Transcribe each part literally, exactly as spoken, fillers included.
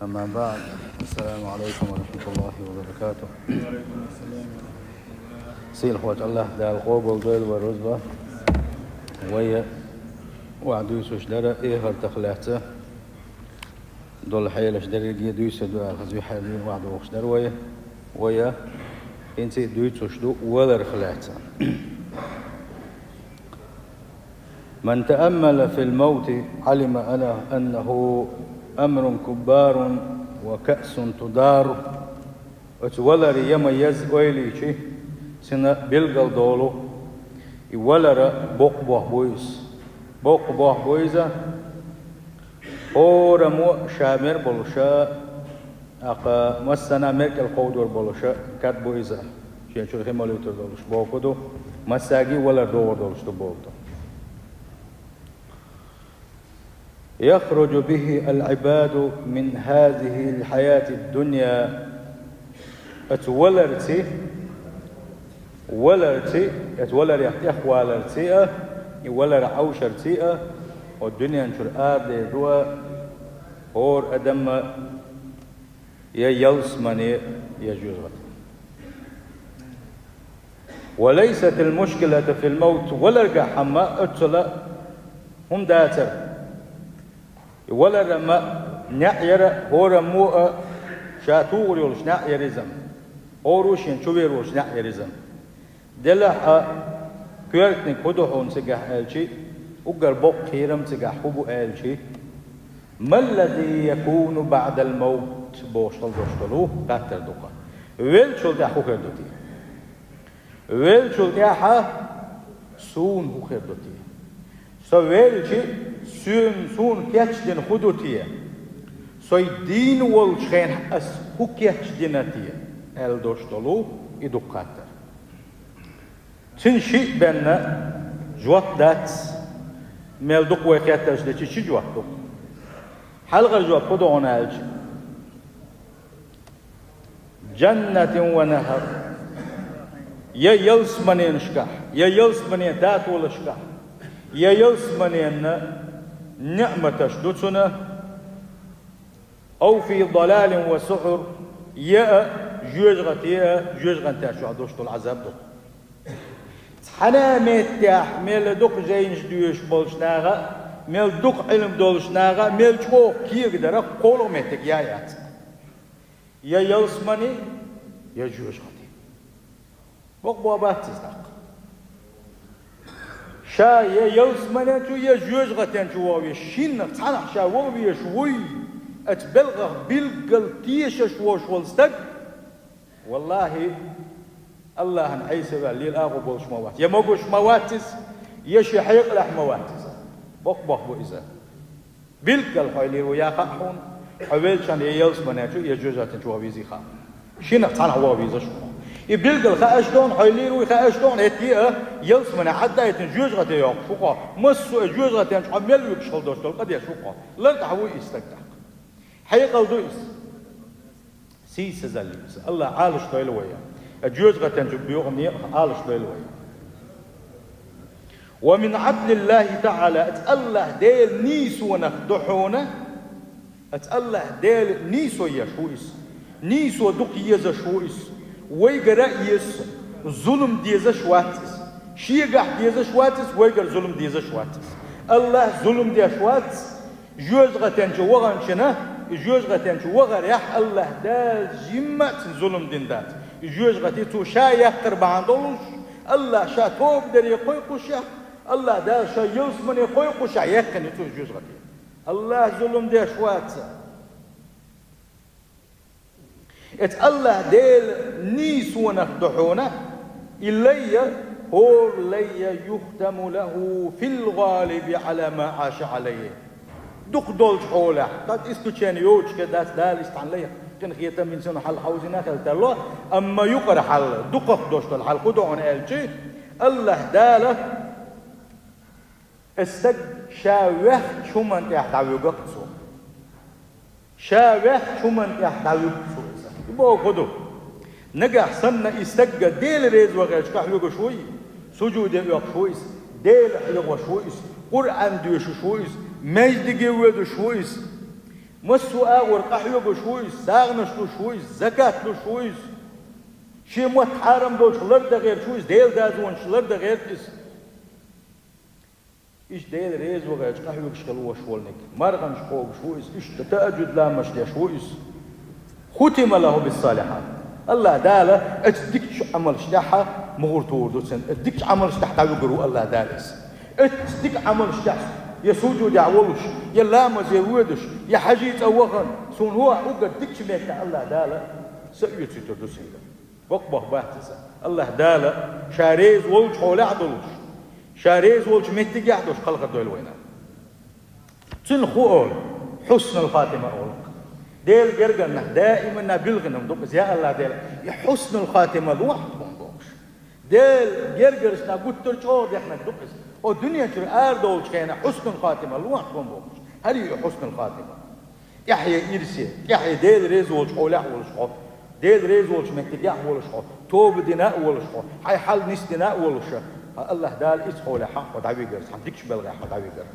أما بعد، السلام عليكم ورحمة الله وبركاته. Сийлахьчу АллахӀ Дала къобалдойла вай рузба. Вай охьадуьйцуш дара эхартах лаьцна долу хьелаш дерриге а дуьйцур ду аьлла, хаза юьхьӀаьржина охьадохуш дара вай. Вай хӀинца а дуьйцуш ду валарх лаьцна. من تأمل في الموت علم أنه أمر كبار وكأس تدار. Оцу валар я ма еза ойла йича, цуьнан билгалдолу, и валар боккха бохам бу иза. Боккха бохам бу иза, хӀораммо ша мер болуша, тӀаккха массанхьа мер кӀел кховдор болуша кад бу иза. Шен чуьра хи ма луьйтур долуш бохам ду, массаьрга а валар догӀур долуш ду бохам ду. يخرج به العباد من هذه الحياة الدنيا. Оцу валарций, валарций, оцу валарех тӀехваларций а, и валар Ӏовшарций а, оцу дуьнен чуьра арадер ду а, хӀора адамна я ялсамане, я жоьжахате. وليست المشكلة في الموت, валаргахь хӀума оццул хӀума дацара. И валар ма неӀ яра, хӀораммо а ша тухур йолуш неӀ яра иза. ХӀора а шен чу вер волуш неӀ яра иза. Делахь а коьртаниг хӀун ду хьуна цигахь аьлча, уггар боккха кхерам цигахь хӀун бу аьлча, ما الذي يكون بعد الموت бохуш хала долуш долу хаттар ду-кх. Веллачул тӀаьхьа хӀун хир ду те? Веллачул тӀаьхьа суна хӀун хир ду те? Со велча, суна, суна кечдина хӀун ду те? Со дийна волчу хенахь ас хӀун кечдина те? Аьлла долуш долу и ду-кх хаттар. Цуьнан шиъ бен жоп дац, мел дукха вай хеттарш дечу ши жоп ду. Хьалхара жоп хӀун ду хьуна аьлча, جنة ونهر. Я ялсаманенашкахь, я ялсаманен татолашкахь, я ялсаманенан неӀматаш ду цунна, أو في ضلال وسعر, я а жоьжахате а, жоьжахатин тӀехь чохь долуш долу Ӏазаб ду. Цхьана а меттехь мел дукха жайнаш доьшуш болчу наха а, мел дукха Ӏилма долчу наха а, мел чӀогӀа кегадарах кхоалгӀа меттиг я яц. Я ялсамане, я жоьжахате. Бакъ бохам бац иза тӀаккха. Ша я ялсамане чу, я жоьжахатен чу ваха везаш, шиннах цхьанахь ша ваха везаш вуй, оцу белхах билггал тешаш волуш волу стаг, валлахӀи, АллахӀан Ӏеса ваьлла лела агӀо болуш ма вац. Я могуш ма вац иза, я шен хьекъалехь ма вац иза. Бакъ бохам бу иза. Билггал хьо лийр ву я хаьа хьуна, хьо веллачхьана я ялсамане чу, я жоьжахатен чу ваха везий хаьа. Шиннах цхьанахь ваха везаш ву хьо. И билггал хаьаш ду хьуна, хьо лийр ву хаьаш ду хьуна, хӀетте а ялсамане хьадайтина жоьжахате йоккхуш ву хьо. Массо а жоьжахатен чу хьо мел вуьгуш хала долуш долу къа деш ву хьо. Лартахь вуй иза стаг тӀаккха. Хьекъал ду иза. Сийсазалла ю иза. АллахӀа Ӏалашдойла вай. Жоьжахатен чу боьха некъах Ӏалашдойла вай. ومن عدل الله تعالى, АллахӀ Делан нийсонах ду хьуна, АллахӀ Делан нийсо еш ву иза. Нийсо дукха езаш ву иза. Вайгара а еза, зулам дезаш вац иза. Шегахь дезаш вац иза, вайгара зулам дезаш вац иза. АллахӀ зулам деш вац, жоьжахатен чу ваханчунна, и жоьжахатен чу вахарехь АллахӀ Дала жимма а цунна зулам дина дац. И жоьжахати цо ша яьккхар бахьана долуш, АллахӀ ша тоба даре кхойкхушехь, АллахӀ Дала ша ялсамане кхойкхушехь яьккхина ю цо жоьжахати. АллахӀ зулам деш вац. Иза АллахӀ Делан нийсонах ду хьуна, и лай, хӀора лай, يختم له في الغالب على ما عاش عليه. Дукха долчу хьолехь, кхин исключение йоцуш хир дац, Дала иштта цхьана лайх къинхетам бина цунна хьал хьовзийна хила тарло, амма юкъара хьал, дукхах долуш долу хьал хӀун ду хьуна аьлча, АллахӀ Дала И стаг ша ваьхначу хӀуманна тӀехь дӀавуьгу-кх цо. Ша ваьхначу хӀуманна тӀехь дӀавуьгу-кх цо иза. И бохург хӀун ду? Нагахь санна и стаг Дела реза вахаршкахь вуьгуш вуй, сужуде оьхуш ву иза, Дела хьехош ву иза, Къуръан доьшуш ву иза, маьждиге воьдуш ву иза. Массо а агӀор къахьоьгуш ву иза, сагӀанаш луш ву иза, закат луш ву иза. Шен мотт хьарам долчух лардан гӀерташ ву иза, Делан дозанаш лардан гӀерта иза. Иштта Дела реза вахарчу къахьоьгуш хила волуш волниг. Марханаш кхобуш ву иза, иштта тахӀажжуд ламазаш деш ву иза. «ختم له بالصالحات». АллахӀ Дала оцу дикачу Ӏамалш тӀехь мухӀар тухур ду цунна. Оцу дикачу Ӏамалш тӀехь дӀавуьгур ву АллахӀ Дала иза. Оцу дика Ӏамалш тӀехь, я сужудехь волуш, я ламазе воьдуш, я хьажий цӀа вахана, суна хӀун а уггар дикачу меттехь АллахӀ Дала са оьцуьйтур ду цуьнга. Боккха бохам бац иза. АллахӀ Дала Ша реза волчу хьолехь а долуш, Ша реза волчу меттигехь а долуш кхалхар дойла вайна. Цуьнан хӀун олу? Хьуснул хатима олу. Делан гергарнах даиманна билгина хӀума ду иза, я АллахӀ Дела, и хьуснул хатима лохьа тхуна бохуш. Делан гергаршна гуттар а чӀогӀа дехнарг ду иза. О дуьнен чуьра арадолучу хенахь хьуснул хатима лохьа тхуна бохуш. ХӀара ю и хьуснул хатима. ТӀаьхье ирсе, тӀаьхье Дела реза волчу хьолехь а волуш хьо, Дела реза волчу меттигехь а волуш хьо, тоба дина а волуш хьо, хьайн хьал нисдина а волуш, хьан АллахӀ Дала иза хьолехь хьо дӀавигар, хьан дикачу белхехь хьо дӀавигар.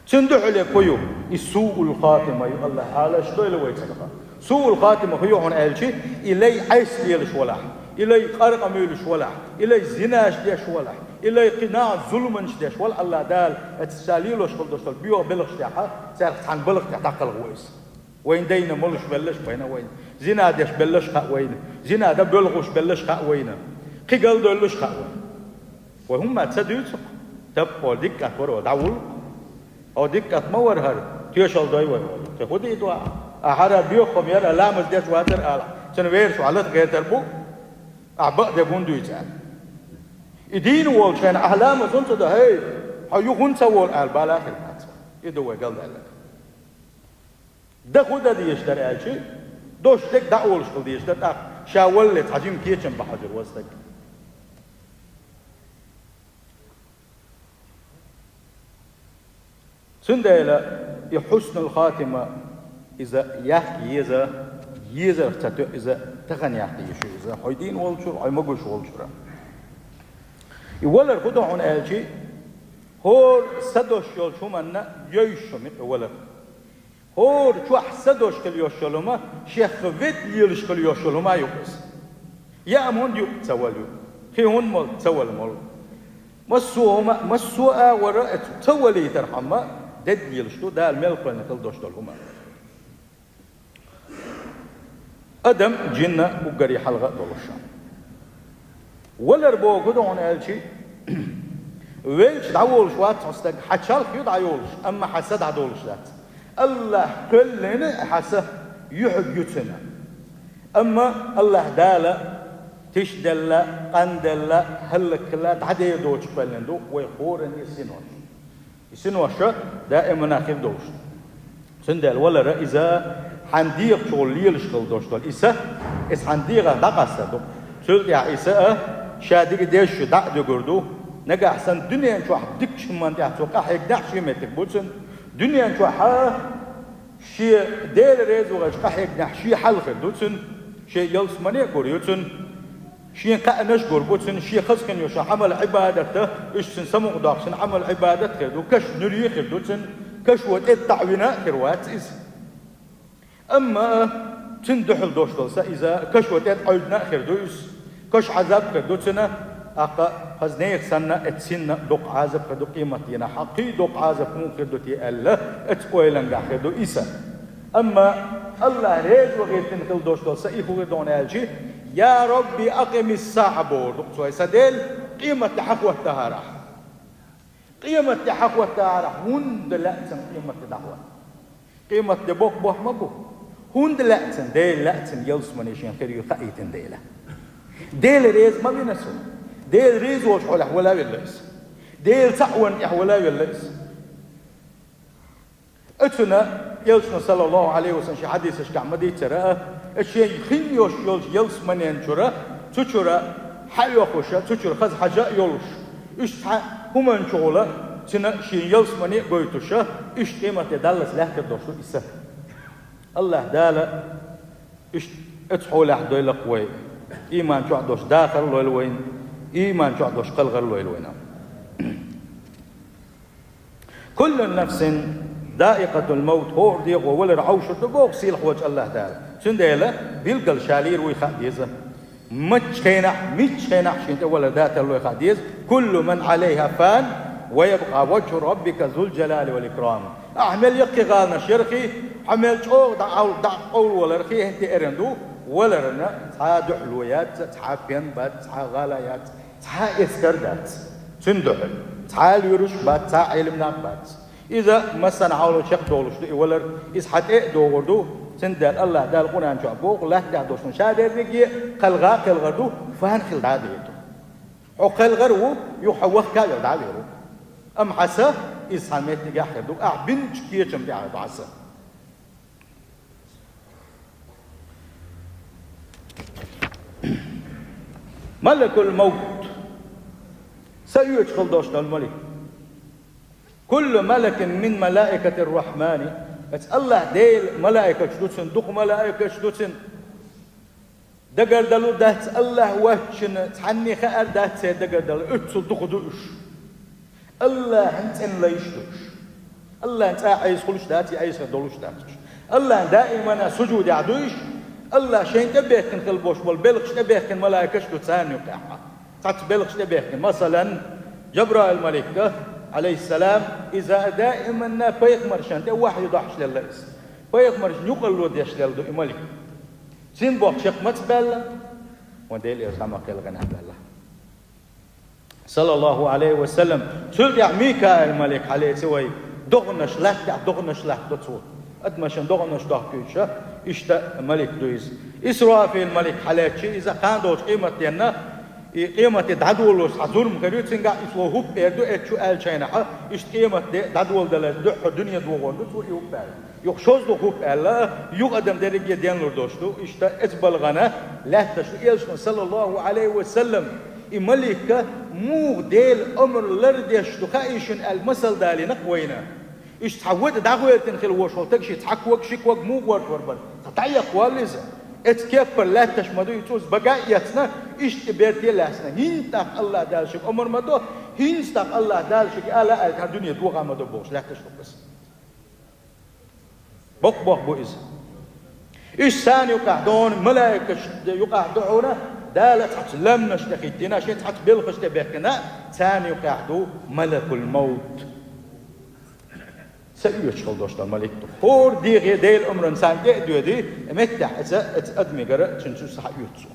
Цуьнан дуьхьале кху ю, и суул хатима ю, АллахӀ Ӏалаш дойла вай цунах. Суул хатима хӀун ю хьуна аьлчи, и лай Ӏеса лелаш валахь, и лай къаркъа муьйлуш валахь, и лай зинаш деш валахь, и лай кхин а зуламаш деш вала АллахӀ Дала, оцу ша лелош хила долуш долу боьха белхаш тӀехь, цаьрах цхьана балха тӀехь дӀакхалхо иза. Вайна дайна молуш беллаш а бина вайна, зина деш беллаш а хаьа вайна, зина дан боьлхуш беллаш а хаьа вайна, кхин галдевллаш а хаьа вайна. Вай хӀумма ца дуьйцу-кх, тапкъо диккъат вара вай дӀавуллу-кх. Хьо диккъат ма вара хӀара, тоьшалла дой вай олу. Кхин хӀун дийр ду ахь? Ахь хӀара боьха хӀума яра, ламаз деш вацара алахь, цуьнан вер чохь лата гӀертар бу, ахь бакъдерг хӀунда дуьйцу аьлла. И дийна волчу хенахь ахь ламаз хӀунда ца до, хӀей, хьо юха хӀунда ца волу аьлла, бала а хир бац. И ду вай галдаьлларг. Дан хӀун дан дезаш дара аьлчи, дош дерг дӀа а олуш хила дезаш дара, тӀаккха ша валлалц хьан жима кечам бан хьожур вара стаг. Цундела и хьуснул хатима иза яккха еза, езарх ца тоьа иза, тахана яккха езаш ю иза, хьо дийна волчуьра, хьо могуш волчуьра. И валар хӀун ду хьуна аьлчи, хӀора са дош йолчу хӀуманна йовзуш хӀума ю и валар. ХӀора чохь са дош хила йолуш йолу хӀума, шех ведда лелаш хила йолуш йолу хӀума а ю иза. Яа хӀунда юкъа ца вала ю, кхин хӀунда молу ца вала молу. Массо а хӀума, массо а агӀора а ца валийтархьама, дедда лелаш ду Дала мел кхоьллина хила долуш долу хӀума. Адам, джинна уггаре хьалха а долуш. Валар боху хӀун ду хьуна аьлчи, велча дӀаволуш вац хьо стаг, хьан чалх ю дӀайолуш, амма хьан са дӀадолуш дац. АллахӀ кхоьллина хьан са юьхьиг ю цуьнан. Амма АллахӀ Дала тишделла, къанделла, хӀаллакхилла, дӀадер доцуш кхоьллина ду вай хӀоранна синош. И синоша даимана хир долуш. Цундела валара иза хьан дегӀа чухула лелаш хила долуш долу и са, иза хьан дегӀах дӀакъастар ду. Цул тӀаьхьа и са а ша дика дезаш дӀа а дуьгур ду. Нагахь санна дуьнен чохь дикачу хӀуманна тӀехь цо къахьегнехь шен меттиг бу цуьнан. Дуьнен чохь а шен Дела реза вахарчу къахьегнехь шен хьал хир ду цуьнан, шен ялсамане а гур ю цуьнан. Шен кхаьънаш гур бу цуьнан, шен хаза хин йолчу Ӏамал-Ӏибадатта, уьш цуьнан самукъадоккхучун Ӏамал-Ӏибадат хир ду, каш нуьре хир ду цуьнан, кашо тӀе дӀа а вина а хир вац иза. Амма цуьнан дуьхьал дош долу са иза, кашо тӀе дӀа Ӏуьйдина а хир ду иза, каш Ӏазаб хир ду цуьнан, тӀаккха хаза нехан санна, эццинна доккха Ӏазаб хир ду къематдийнахь, хьан кхин доккха Ӏазаб хӀун хир ду те аьлла, эцу ойлангахь хир ду иза. Амма АллахӀ реза вахийтина хила долуш долу са и хӀун хир ду хьуна аьлчи, «Я Рабби, акъимис-саӀа», бохур ду цо, сан Дела, къемат де хьахӀоттахьара ахь. Къемат де хьахӀоттахьара ахь, хӀунда лаьа цунна къемат де дӀахӀотта? Къемат де боккха бохам ма бу. ХӀунда лаьа цунна, Дела лаьа цунна ялсамане шен хир ю хаийтина дела. Дела реза ма вина цо. Дела реза волчу хьолехь вала а велла иза. Дела цхьаъ варна тӀехь вала а велла иза. Оцунна Элчано, саллаллаху Ӏалайхи ва саллам, шен хьадисашкахь ма-дийццара, а, шен хин йолуш йолчу ялсаманен чура, цу чура хьаоьхуша, цу чура хаза хьажа а йолуш, уьш цхьа хӀуманчухула цуьнан шен ялсамане а гойтуша, уьш къематде даллалц лаьттар долуш ду и са. АллахӀ Дала уьш оцу хьолехь дойла-кх вай, ийман чохь долуш дахар а лойла вайна, ийман чохь долуш кхалхар а лойла вайна. «كل نفس Заикъатул-мавт, хӀора дегӀо валар Ӏовшур ду боху сийлахьчу АллахӀ Дала. Цундела билггал ша лийр вуй хаа деза. Миччахьенахь, миччахьенахь шена тӀе валар даталлой хаа деза. Куллу ман Ӏалайха фан, ва ябкъа ваджхӀу раббика зул-джалали вал-икрам. Ахьа мел яккхий гӀаланаш ярхий, хьо мел чӀогӀа дӀа-, дӀакъовла валархий, хӀетте эрна ду, валарна цхьа дуьхьало яц, цхьа пен бац, цхьа гӀала яц, цхьа эскар дац. Цуьнан дуьхьал цхьа лоьруш бац, цхьа Ӏелам нах бац. Иза массанхьа хьалха чекхдолуш ду и валар, иза хьан тӀе а догӀур ду, цундела АллахӀ Дала Къуръан чохь боху, латтахь долчунна ша дерриге а кхелха а кхелхар ду, фан хила дӀа а дер ду. Хьо кхелхар а ву, юха хьо вахка а велла дӀа а вер ву. Амма хьан са, иза цхьана меттигехь хир ду, ахьа бинчу кечам тӀехь ду хьан са. Малакул-мавт. Са оьцуш хила долуш долу малик. Куллу малакин мин малаикатир-Рахьмани. Аса АллахӀ Делан малаикаш ду цуьнан, дукха малаикаш ду цуьнан. Дагардалу дац АллахӀ воцчунна, цхьанне хаар дац церан дагардала, оццул дукха ду уьш. АллахӀан цӀена лайш ду уьш. АллахӀан цӀа Ӏеса хуьлуш дац, я Ӏеса долуш дац уьш. АллахӀан даимана сужудехь ду уьш. АллахӀ шайна тӀебехкина хила болуш болу белхаш тӀебехкина малаикаш ду царна юкъехь. Цхьацца белхаш тӀебехкина. Масалан, Жабраил-малик, Ӏалайхиссалам, иза даиманна пайхамаршна тӀе вахьйу дохьуш лелла иза. Пайхамаршна юкъалло деш лелла ду и малик. Цуьнан боху чекх маца баьлла? Вайн Дела иза хӀама кхелхина баьлла. Саллаллаху Ӏалайхи ва саллам. Цул тӀаьхьа Микаил-малик хьалеца вай, догӀанаш латтахь, догӀанаш латтадо цо. Адамашна догӀанаш дохкуьйтуш, иштта малик ду иза. Исрафил-малик хьалаьцча, иза кхана долчу къематденна, и къематде дӀадолалуш цхьа зурма хир ю, цуьнгахь иза хӀуъа эр ду, эцчу аьллачу хенахь, иштта къематде дӀадоладалар дуьххьара дуьне догӀур ду, цо и хӀуъа аьлла. Юха шозлагӀа хӀуъа аьлла, юха адам дерриге а денлур долуш ду, иштта эцу балхана лаьтташ ду. Элчано, саллаллаху Ӏалайхи ва саллам, и малик муха Делан омра лардеш ду хаий шуна аьлла масал далийна-кх вайна. Иштта цхьа вада дӀагӀоьртина хила волуш волу стаг, шен цхьа ког, ши ког муха гӀортор бара, цхьа дӀаэккхаволлу иза. Эцу кеппара лаьтташ ма ду, и цӀуз бага а эцна, иштта и берте а лаьцна. ХӀинца тӀаккха АллахӀ Дала шуьга омра ма до, хӀинца тӀаккха АллахӀ Дала шуьга ала аьлла, хӀара дуьне догӀа ма до бохуш лаьтташ ду-кх иза. Боккха бохам бу иза. Иштта царна юкъахь ду хьуна, малаикаш юкъахь ду хьуна, Дала цхьацца лаьмнаш тӀе хӀиттийна, шен цхьацца белхаш тӀе бехкина, царна юкъахь ду малакул-мавт. Са оьцуш хила долуш долу малик ду. ХӀора дегӀе Делан омранна царна тӀе а доьдий, меттехь эца, эца адамигара цуьнан цу схьаоьцу цо.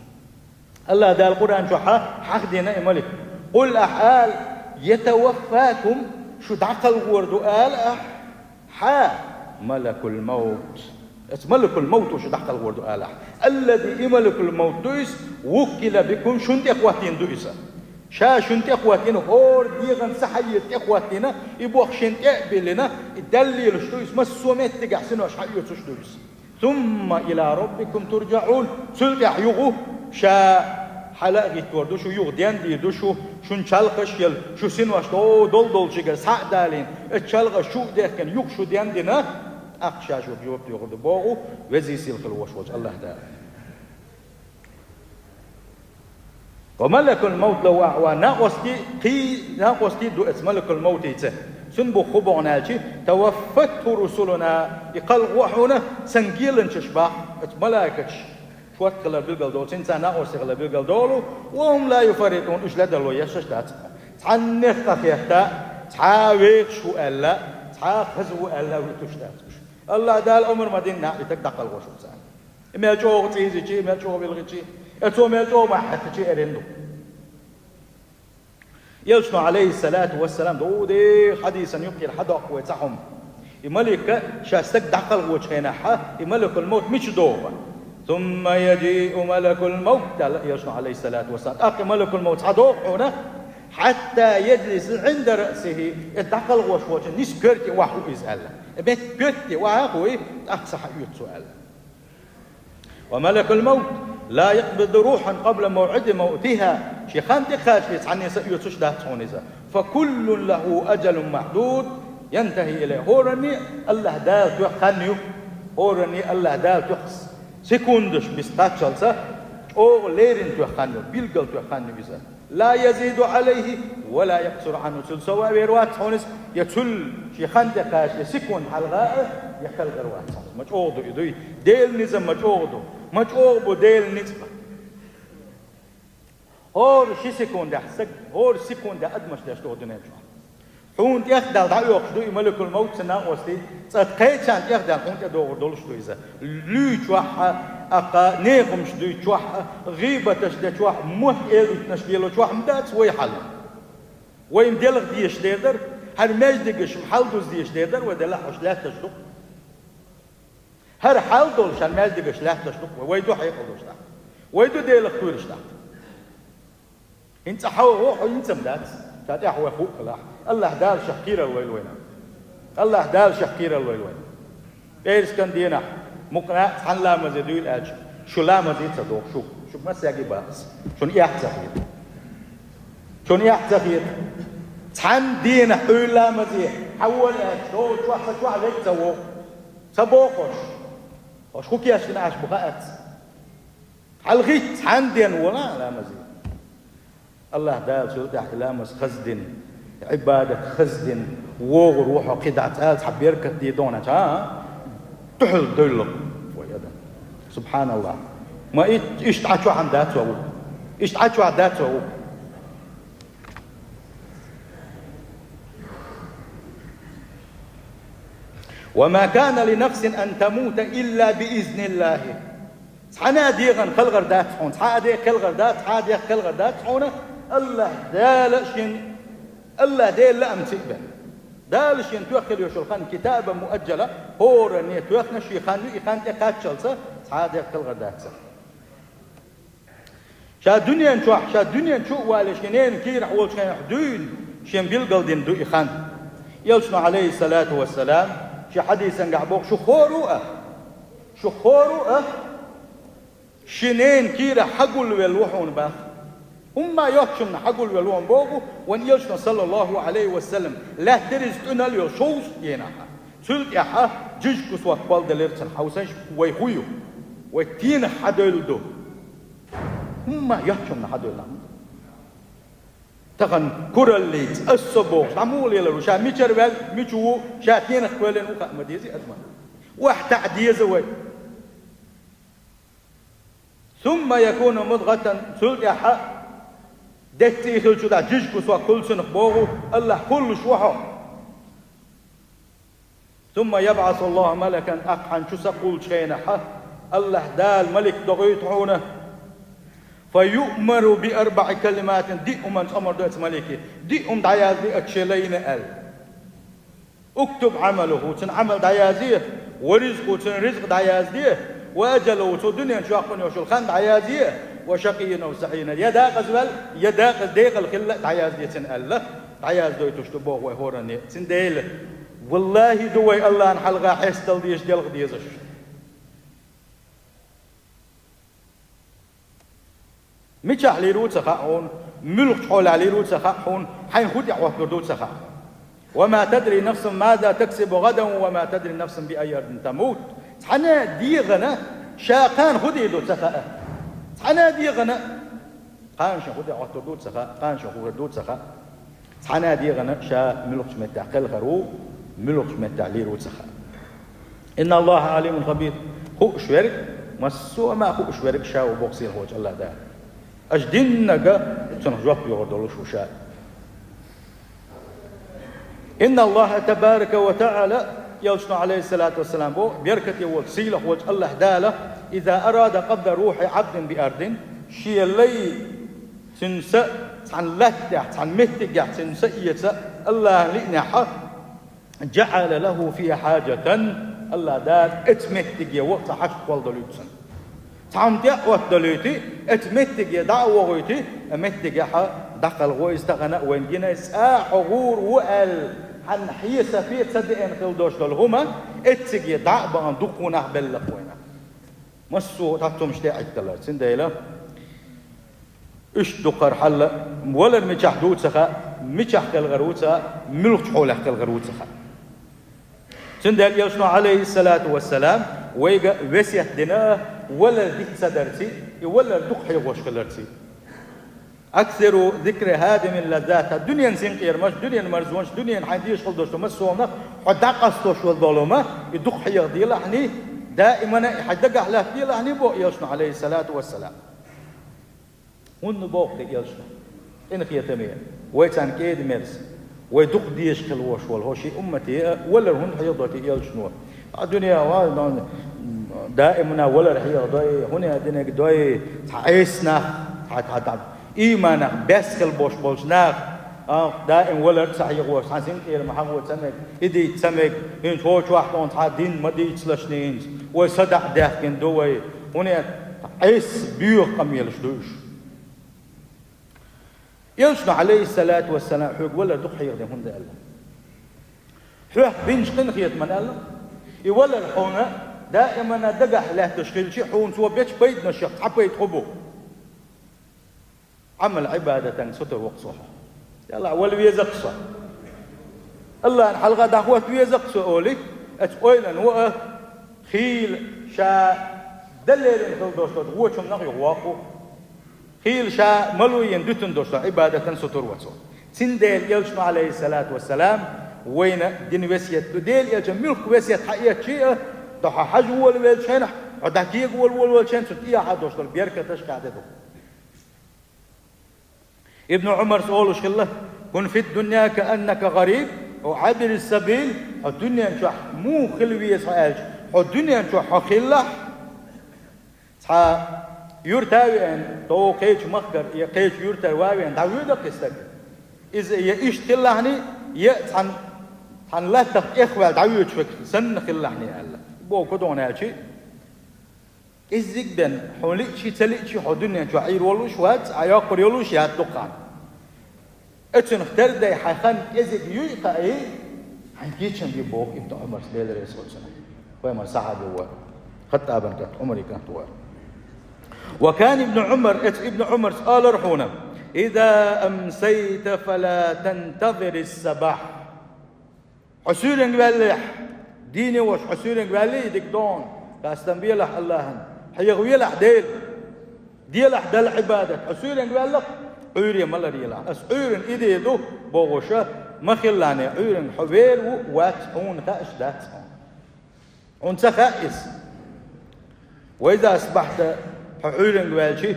АллахӀ Дала Къуръан чохь хьахдина и малик. Къул, ахьа ала, ятаваффакум, шу дӀакхалхор ду ала ахьа, хьа, малакул-мавт. Эца малакул-мавто шу дӀакхалхор ду ала ахьа. Аллази, и малакул-мавт ду иза, вуккила бикум, шуна тӀе хӀоттийна ду иза. Ша шуна тӀе хӀоттийна, хӀора дегӀан са хьаэца тӀе хӀоттийна, и боху шен тӀе а биллина, и Далла лелаш ду иза, массо а меттигехь синош хьаоьцуш ду иза. Сумма ила раббикум турджаӀун. Цул тӀаьхьа юха ша хьала а гӀиттор ду шу, юха дендийр ду шу, шун чалхаш а елла, шу синош до-, дол-долчуьнгара схьа а далийна, эца чалхаш чу а дехкина, юха шу дендина, тӀаккха ша шуьга жоп доьхур ду боху Веза-Сийлахь хила волуш волчу АллахӀ Дала. Ва малакул-мавт лаввахь, ва накъостий, кхий накъостий ду эца малакул-мавтица. Цуьнан бух хӀун боху аьлча, таваффатху русулуна, и кхалхо хьуна сан геланчаш боху, эца малаикаш шорта хилар билгал долу, цуьнан царна накъостий хилар билгал долу, ва хӀум ла юфарритӀун, уьш ледарло еш дац. Цхьаннех къахетта, цхьа вехаш ву аьлла, цхьа хаза ву аьлла вуьтуш дац уьш. АллахӀ Дала омра ма дина, и стаг дӀакхалхош ву царна. И мел чӀогӀа цӀийзичи, и мел чӀогӀа вилхичи, и цо мел чӀогӀа махьа хьаьттичи эрна ду. Элчано, Ӏалайхиссалату вассалам, дукха де хьадисан юккъера хьадоккху вай цхьа хӀума. И малик ша стаг дӀакхалхочу хенахь, и малакул-мавт мича догӀу? Сумма яджиъу малакул-мавт, аьлла Элчано, Ӏалайхиссалату вассалам. ТӀаккха и малакул-мавт схьадогӀу хьуна, хьатта яджлиса Ӏинда раъсихи, и дӀакхалхош волчу нисса коьрте охьа ву иза аьлла. И метта коьрте охьа а хуьй, тӀаккха схьаоьцу цо аьлла. Ва малакул-мавт ла якъбиду рухьан къабла мавӀиди мавтиха, шен хан тӀекхачале цхьанне са оьцуш дац хьуна иза. Фа куллун лахӀу аджалун махьдуд янтахӀи илайхӀи. ХӀоранне АллахӀ Дала тоьхна хан ю, хӀоранне АллахӀ Дала тоьхна секундаш биса кхаччалца, чӀогӀа леррина тоьхна хан ю, билггал тоьхна хан ю иза. لا يزيد عليه ولا يقصر عنه. Цул сов а вер вац хьуна иза, я цул ший хан тӀе кхача, я секунда хьалха а, я кхелхар вац хьуна иза. Ма чӀогӀа ду и дуй. Делан низам ма чӀогӀа ду. Ма чӀогӀа бу Делан ницкъ. ХӀора ши секундехь саг, хӀора секундехь адамаш деш ду дуьнен чохь. Хьуна тӀех а даьлла дӀаоьхуш ду и маликул-мовт, цун накъостий, цкъа кхечарна тӀех а даьлла хьуна тӀедогӀур долуш ду иза. Луьйчохь а, аккха нехамаш дуьйчохь а, гӀийбаташ дечохь а, мотт элийтинарш лелочохь а ма дац вай хьал. Вай-м делха дезаш дер дара, хӀара маьждигаш-м хьалдуза дезаш дер дара, вай делахь уьш лаьтташ ду-кх. ХӀара хьал долуш, хӀара маьждигаш лаьтташ ду-кх вай, вай ду хьекъал долуш тӀаккха. Вай ду Делах кхоьруш тӀаккха. ХӀинца хьо, хьо, хьо хӀинца-м дац, ша тӀехь вай хӀуъа хилахь. АллахӀ Дала шех кхерар лойла вайна. АллахӀ Дала шех кхерар лойла вайна. ПӀераскан дийнахь, мукъана а цхьана ламазе дуьйла аьлча, шу ламазе ца догӀу шу, шу массаьрга бакъ ас. Шуна эхь ца хета. Шуна эхь ца хета. Цхьана дийнахь Ӏуьйра ламазе хьан вон аьлча, долу чохь сан чохь вега ца вогӀу. Ца бохуш. Хьо шу хӀун кечдина Ӏаш бу хаьац. Хьалхийтта цхьана дийнахь вон а ламазе. АллахӀ Дала цул тӀаьхьа и ламаз хаза дина, Ӏибадат хаза дина, вогӀур ву хьо кхидӀа цкъа а цхьа беркат де догӀу аьлча, а? Дуьхьал девлла вай адам. СубхьаналлахӀ. Ма и-, иштта Ӏа чохь-м дац вай ву. Иштта Ӏа чохь дац вай ву. وما كان لنفس أن تموت إلا بإذن الله. Цхьана а дегӀана кхелхар дац хьуна, цхьа а дегӀ кхелхар дац, цхьа а дегӀ кхелхар дац хьуна, АллахӀ Дала шен, АллахӀ Делан лаамца а бен. Дала шен тоьхна хила йолуш йолу хан, китабан муаджжала, хӀоранна тоьхна шен хан ю, и хан тӀекхаччалца цхьа а дегӀ кхелхар дац цунна. Ша дуьнен чохь, ша дуьнен чу а валий, шен ненан кийрахь волчу хенахь дуьйна, шен билгалдина ду и хан. Элчано, Ӏалайхиссалату вассалам, шен хьадисангахь боху: «Шух хӀора ву а? Шух хӀора ву а? Шен ненан кийрахь хьагулвелла ву хьуна бах». ХӀумма йоцчунна хьагулвелла ву хьуна боху, вайн Элчано, саллаллаху Ӏалайхи ва саллам, лаьттара иза тӀуьнал йолу шовзткъа дийнахь. Цул тӀаьхьа жижиг кусок кхолладелира цунна, хьовсийша, вай хӀун ю? Вай тенах хьадевлла ду. ХӀумма йоцчунна хьадевлла. Тахана кураллица, ас со бохуш, дӀа муха лелар ву, ша мичара ваьлла, мича ву, ша тенах кхоьллина ву хаа ма дезий адамна. ОхьатаӀа деза вай. ثم يكون مضغة, цул тӀаьхьа деций хилчу дӀа жижиг кусок хуьлу цунах боху, АллахӀ кхуллуш ву хьо. ثم يبعث الله ملكا, ахь хьан чу са кхуллучу хенахь, АллахӀ Дала малик дохуьйту хьуна. فيؤمر بأربع كلمات, диъ хӀуманца омра до оцу малике. Диъ хӀума дӀаязде оцу шен лайна аьлла. اكتب عمله, цуьнан Ӏамал дӀаязде, ورزقه, цуьнан ризкъ дӀаязде, وأجله, цо дуьнен чу йоккхуш йолу хан дӀаязде, وشقي أو سعيد, я декъаза ваьлла, я декъаза декъала хилла а дӀаязде цуьнан аьлла, дӀаяздойтуш ду боху вай хӀоранна. Цундела, валлахӀи, ду вай АллахӀна хьалха хьестал дезаш, делха дезаш. Мичахь лийр ву ца хаьа хьуна, муьлхачу хьолехь лийр ву ца хаьа хьуна, хьайна хӀун тӀехь хӀоттур ду ца хаьа. وما تدري نفس ماذا تكسب غدا وما تدري نفس بأي أرض تموت. Цхьана а дегӀана ша кхана хӀун дийр ду ца хаьа. Цхьана а дегӀана кхана шен хӀун тӀехь хӀоттур ду ца хаьа, кхана шен хӀун хир ду ца хаьа. Цхьана а дегӀана ша муьлхачу меттехь кхелхар ву, муьлхачу меттехь лийр ву ца хаьа. إن الله عليم خبير. Хууш верг, массо а ма хууш верг ша ву боху сийлахьчу АллахӀ Дала. Аша диннарг цунах жоп йогӀур долуш ву ша. إن الله تبارك وتعالى, Элчано, Ӏалайхиссалату вассалам, боху, беркате волчу, сийлахьчу АллахӀ Дала, إذا أراد قبض روح عبد بأرض, шен лай, цуьнан са цхьана латтехь, цхьана меттигехь цуьнан са эца АллахӀна лиънехь, جعل له فيها حاجة, АллахӀ Дала оцу меттиге ваха цхьа хьашт кхолладалуьйту цунна. Цхьа хӀума тӀе а оттадалуьйту, оцу меттиге дӀа а вохуьйту, меттигехь дӀакхалхо иза тахана а вайна гина, цкъа а хьо гӀур ву аьлла, хьан хьесапе ца деана хила долуш долу хӀума, оцциге дӀа а бахана дукха хӀуманах беллакх вайна. Массо а дӀа хӀуманаш тӀе а Ӏитталара. Цундела, иштта ду кхара хьал, валар мичахь ду ца хаьа, мичахь кхелхар ву ца хаьа, муьлхачу хьолехь кхелхар ву ца хаьа. Цундела Элчано, Ӏалайхиссалату вассалам, вайга весет дина, валар диц ца дарций, и валар дукха хьехош хиларций. أكثروا ذكر هاذم اللذات. Дуьненан синкъерамаш, дуьненан марзонаш, дуьненан хьайна дезаш хила долуш долу массо а хӀуманах хьо дӀакъасталуш волу долу ма, и дукха хьехаделахьний, даимана и хьайн дагахь латтаделахьний, боху элчано, Ӏалайхиссалату вассалам. ХӀунда боху те элчано? Къинхетаме, вай царна кӀеда-мерза, вай дукха дезаш хила волуш волу хӀокху шен уммате а валар хӀунда хьехадо те элчано? А дуьне а ван, даимана валар хьехадой, хӀунда динарг дой, цхьа Ӏеса нах, цхьа, цхьа, цхьа ийманах баьсса хила болуш болчу нах, а, даим валар ца хьехаво, цхьа синкъерам хьахо ца мега, и дийца ца мега, хӀинца хӀокху чохь тхуна цхьа дин ма дийцалаш хӀинца, вай садаӀа даьхкина ду вай, хӀунда Ӏеса боьха къамелаш ду уьш. Элчано, Ӏалайхиссалату вассалам, хьоьга валар дукха хьехадо хӀунда аьлла? Хьоьх бинчу къинхетаман аьлла, и валар хьуна даимана дагахь лаьтташ хилчи, хьуна цо бечу пайданашех цхьа пайда хӀун бу? Ӏамал, Ӏибадатан сутара воккху со хьо. Делахь вала веза-кх со. Аллахьна хьалха дӀахӀотта веза-кх со олий, оцу ойланна ву а, хийла ша дан лерина хила долуш долчу вочу хӀуманах юхавоккху. Хийла ша малуйина дуьтун долуш долу Ӏибадатан сутара ву цо. Цундела элчано, Ӏалайхиссалату вассалам, вайна дина весет ду. Дела элчано муьлхха весет хьаэцчи а, хьо хьажа волавеллачу хенахь, хьо дӀакега волавеллачу хенахь, цу тӀехьа долуш долу беркаташ кхаьдина ду. Ибн Ӏумарс олуш хилла: «كن في الدنيا كأنك غريب أو عابر سبيل». Хьо дуьнен чохь муха хила веза хьо аьлча, хьо дуьнен чохь хьо хилалахь, цхьа юьрта а веана, тӀаккха кхечу махкара я кхечу юьртара ван а веана, дӀавоьду-кх и стаг. Иза я иштта хилалахьний, я цхьана, цхьана латтах тӀехваьлла дӀавоьдуш верг санна хилалахьний аьлла. Боху кху догӀна аьлчи, кӀеззиг а бен, хьуна лиъчи, ца лиъчи, хьо дуьнен чохь Ӏийр волуш вац, а йоккхур йолуш яц дукха хан. Оцунах тардай хьайн хан кӀезиг юй а хаий, хьайн кечам бий боху Ибн Ӏумарс, Дела реза хуьлда цунна. Пайхамаран сахьаби вара. Хаттабан кӀант, Ӏумаран кӀант вара. وكان ابن عمر, эцу Ибн Ӏумарс олура хьуна: «إذا أمسيت فلا تنتظر الصباح». Хьо суьйранга ваьллехь, дийне волуш, хьо суьйранга ваьллий, дика догӀна, къастам белахь Аллахьан, хьехавелахь Дела, делахь Далла Ӏибадат, хьо суьйранга ваьлла-кх, Ӏуьйре ма ларъелахь. Ас Ӏуьйранна и де ду бохуша, ма хилалахьний, Ӏуьйранга хьо вер ву, вац, хьуна хууш дац хьуна. Хьуна ца хаьа иза. «وإذا أصبحت», хьо Ӏуьйранга ваьлчи,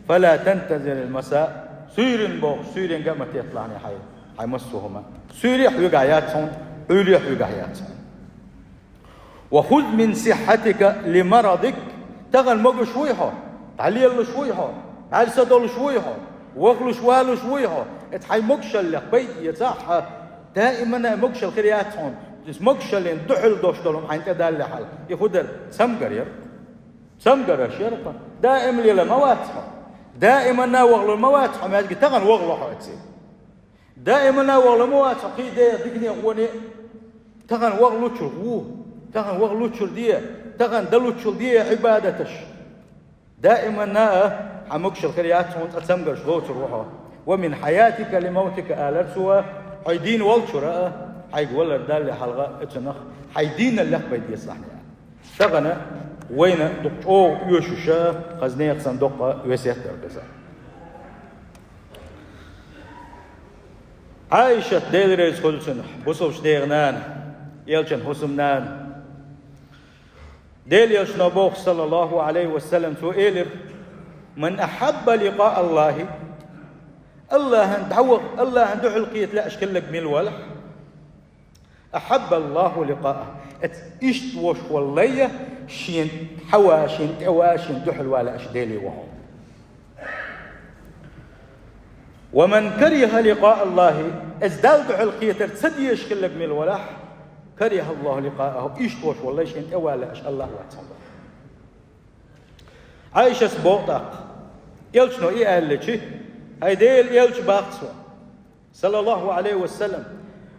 «فلا تنتظر المساء», суьйранна бохуш, суьйранга а ма тетталахьний хьайн, хьайн массо а хӀума. Суьйре а хьоьгахь яц хьуна, Ӏуьйре а хьоьгахь яц хьуна. «وخذ من صحتك لمرضك», тахана могуш вуй хьо, дӀалелалуш вуй хьо, бӀаьрса долуш вуй хьо, вахлуш, валуш вуй хьо, эцу хьайн могушаллех пайда эцахь, даимана а могушалла хир яц хьуна, иза могушаллина дуьхьал долуш долу хьайна тӀедаллехьара. И хӀун дара? Цамгар яра. Цамгарш яра-кх. Даим лела ма вац хьо. Даимана вахлур ма вац хьо, маьждиге тахана вахло хьо оццул. Даимана вахлур ма вац хьо кхин дехьа дикане а, къоне а. Тахана вахлучух ву. Тахана вахлучур де. Тахана далучул де Ӏибадаташ. Даимана а хьан могушалла хир яц хьуна, цкъа цамгарш лоцур ву хьо. «ومن حياتك لموتك», алара цо, хьо дийна волчура а, хьайга валар далале хьалха а, оцунах хьайн дийналлех пайда эцалахьний. Тахана вайна дукха чӀогӀа оьшуш а, хаза нехан санна доккха весет дара иза. Ӏайшат, Дела реза хуьлда цунна, бусалбачу нехан нана, элчан хӀусамнана. Дела элчано боху, саллаллаху Ӏалайхи ва саллам, цо элира: «من أحب لقاء الله», Аллахьан дӀаваха, Аллахьан дуьхьал кхета лаьаш хилларг мила валахь, «أحب الله لقاءه». Эцу иштта волуш волу лай шен хьава, шен тӀе ва, шен дуьхьал вала аша Деле вахо. «ومن كره لقاء الله», эцу Далла дуьхьал кхетар ца дезаш хилларг мила валахь, «كره الله لقاءه», иштта волуш волу лай шен тӀе вала аша Аллахь вац хьуна. Ӏайшас боху тӀаккха, элчано и аьллачи: «ХӀай Дела элча, бах цо, саллаллаху Ӏалайхи ва саллам,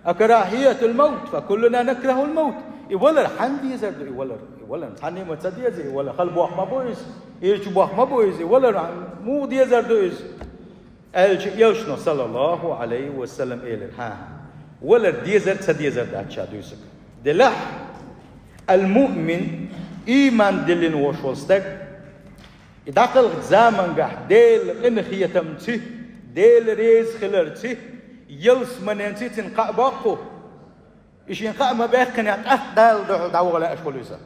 а карахьиятул маут, фа куллуна накрахул маут». И валар хьанна дезар ду, и валар? И валар цхьанна а ма ца деза, и валар хала боху ма бу иза, ирча боху ма бу иза, и валар муха дезар ду иза? Аьлча, элчано, саллаллаху Ӏалайхи ва саллам, элира: «ХӀан-хӀа, валар дезар а, ца дезар а дац ша дуьйцург. Делахь, ал-муъмин, ийман диллина волуш волу стаг, и дӀакхалхачу замангахь Делан къинхетамци, Дела реза хиларци, ялсманенци цунна кхаъ боккху. И шен кхаъ ма баьккхинехь, тӀаккха Далла дуьхьал дӀаваха лаьаш хуьлу иза.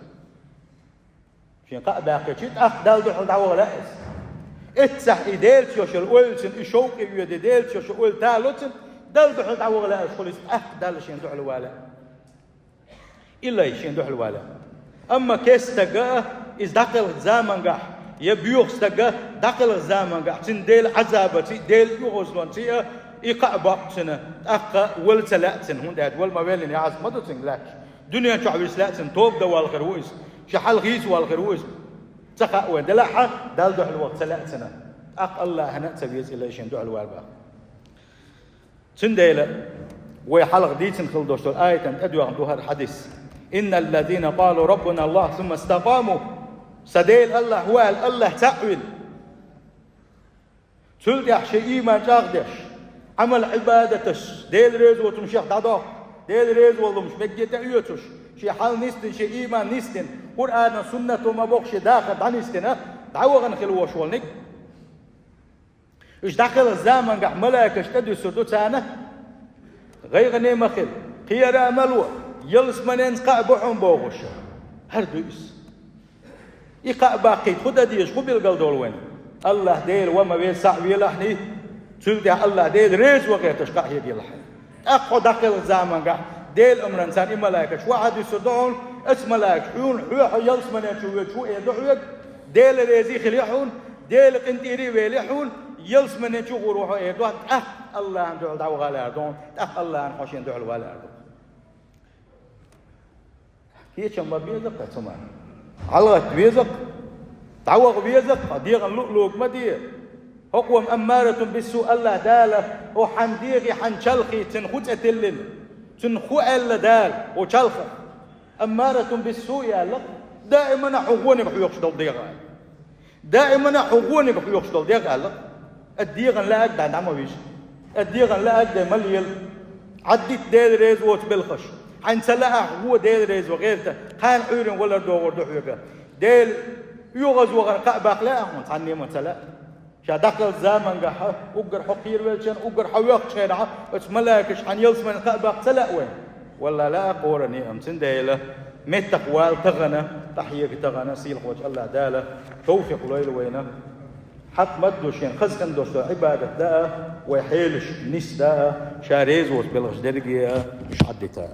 Шен кхаъ баьккхичи, тӀаккха Далла дуьхьал дӀаваха лаьа иза. Эццахь и Делаца йолу ойла цунна, и шовкъе оьду, Делаца йолу ойла тало цунна, Далла дуьхьал дӀаваха лаьаш хуьлу иза, тӀаккха Далла шен дуьхьал ван лаьа. И лай шен дуьхьал ван лаьа. Амма кестага а, иза дӀакхелхачу замангахь, я боьха стага дӀакхелхачу замангахь, цунна Делан Ӏазабаций, Делан оьгӀазлонций а, и кхаъ боккху цунна, тӀаккха вала ца лаьа цунна, хӀунда аьлча вала ма веллина, Ӏазап ма ду цуьнга лаьтташ. Дуьнен чохь виса лаьа цунна, тоба дан валхир ву иза, шен хьал хийца валхир ву иза. Ца хаьа вайн, делахь а Далла дуьхьал ваха ца лаьа цунна. ТӀаккха Аллахьана а ца веза и лай шен дуьхьал ван баха. Цундела вай хьалха дийцина хила долуш долу аятан тӀедоьгӀна ду хӀара хьадис: «Инналлазина къалу Раббуна Аллахь, сумма стакъаму». Сан Дела Аллахь ву аьлла, Аллахь цхьаъ вина. Цул тӀаьхьа шен ийман чӀагӀдеш, Ӏамал-Ӏибадаташ, Дела реза воцурш шех дӀадоккху, Дела реза волу хӀумнаш мегге тӀеоьцуш, шен хьал нисдина, шен ийман нисдина, Къуръанан, суннатан ма боху шен дахар дӀанисдина, дӀавахана хила волуш волниг. Уьш дӀакхелхачу замангахь малайкаш тӀедуьссур ду царна: «ГӀайгӀане ма хила, кхера а ма ло, ялсманенца кхаъ бу хьуна», – бохуш. ХӀара ду иза. И кхаъ баккхийта хӀун дан деза, хӀун билгал долу вайна? Аллахь Дела ван ма веза, схьа а велахьний, цул тӀаьхьа Аллахь Дела реза ван гӀерташ кхаъ хьегалахь. ТӀаккха хьо дӀакхелхачу замангахь Делан амранца и малайкаш ван хьадуьссур ду хьуна, оцу малайкаша хьуна, хьоьга ялсмане чу воьдуш ву эр ду хьоьга, Дела реза хили хьуна, Делан къинтӀера вели хьуна, ялсмане чу гӀур ву хьо эр ду, тӀаккха Аллахьан дуьхьал дӀаваха лаьар ду хьуна, тӀаккха Аллахьана хьо шен дуьхьал ван лаьар ду. Кечам ма беза-кх цу ман. ГӀалгӀат веза-кх, дӀаваха веза-кх, дегӀан луъ-луг ма де. ХӀокхо аммаратун биссу, Аллахь Дала, хьо хьан дегӀи, хьан чалхи цуьнан хӀун цӀе тиллина? Цуьнан хӀун аьлла Дала хӀокху чалхах? Аммаратун биссу аьлла, даимана хьуна гӀониг хьоьхуш долу дегӀ аьлла. Даимана хьуна гӀониг хьоьхуш долу дегӀ аьлла. Аса дегӀан лаьа дай дӀа ма вижа. Аса дегӀан лаьа дай ма лела. Ӏаддита Дела реза воцу белхаш. Хьайна ца лаахь, вон Дела реза ван гӀерта, кхана Ӏуьйранна валар догӀур ду хьоьга. Дела оьгӀаз вахана кхаъ баккха лаьа хьуна, цхьаннен а ма ца лаьа. Ша дӀакхелхачу замангахь уггар хьо кхеравеллачу хенахь, уггар хьо воьхначу хенахь, оцу малайкаша хьан ялсамане кхаъ баккха ца лаьа вайна? Валла, лаьа, кхоьру, амма цундела меттах вала тахана, къахьега тахана, сийлахьволчу Аллахь Дала товфикъ лойла вайна. Хьакъ ма-дду шен хаза хин долуш долу Ӏибадат дан а, вай хьелаш нисдан а, ша реза воцу белхаш дерриге а уьш Ӏаддитан.